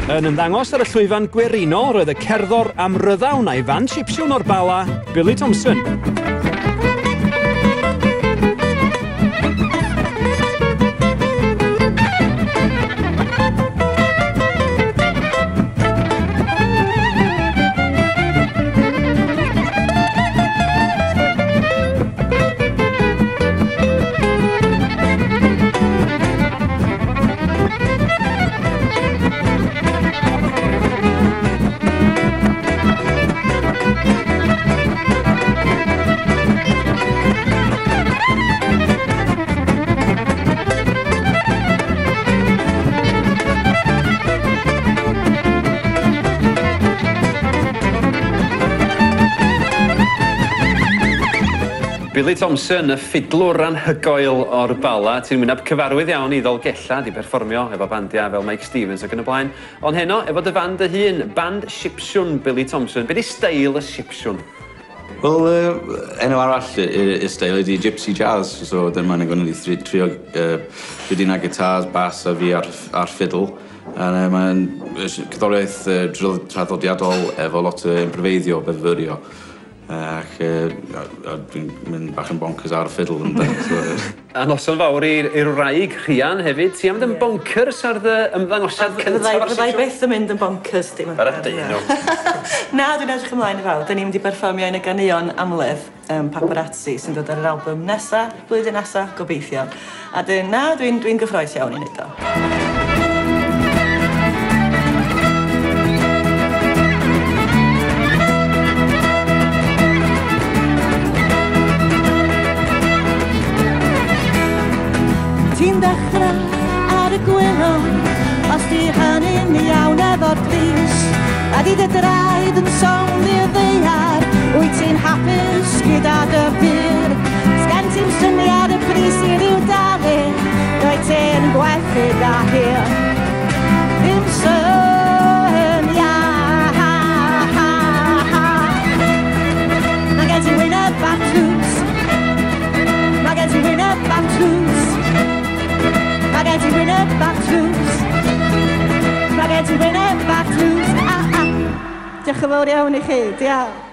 Yn ymddangos ar y llwyfan gwerinol roedd y cerddor amryddawn a'i fand Sipsiwn o'r Bala, Billy Thompson. Billy Thompson, y ffidlwr anhygoel o'r Bala, ti'n wyneb cyfarwydd iawn i Ddolgella, di perfformio efo bandiau fel Mike Stevens ac yn y blaen. Ond heno, efo dy fand dy hun, band Sipsiwn Billy Thompson. Be di steil y Sipsiwn? Wel, enw arall i'r steil ydi Gypsy Jazz, so dyma ni'n gwneud i trio rhedina gitars, bass a fi ar fiddle. A mae'n cerddoriaeth traddodiadol efo lot o improveiddio, befyrio. Ac dwi'n mynd bach yn bonkers ar y fiddle yn dweud. A noson fawr i'r wraig Rhian hefyd. Ti am fynd yn bonkers ar dy ymddangosiad cyntaf ar Fyddai byth yn mynd yn bonkers, dim yn. Ar y dyn nhw. Na, dwi'n edrych ymlaen i fawr. Da ni'n mynd i berfformio un o ganeuon Amledd, Paparazzi, sy'n dod ar yr album nesa, blwyddyn nesa, gobeithio. A dyn, na, dwi'n gyffrous iawn i wneud o. Ti'n dechrau ar y gwylon, os di hynny'n iawn efo'r pris, a di dy draed yn sownd i'r ddaear, wyt ti'n hapus gyda dy bur. Sgen ti'n syniad y pris i ryw dalu, dwyt ti'n gwerthu da hir. Ddim syniad. Mae gen ti wyneb bach tlws, mae gen ti wyneb bach tlws. Mae gen ti wyneb bach tlws. Mae gen ti wyneb bach tlws. Ah, ah. Diolch yn fawr iawn i chi. Diolch.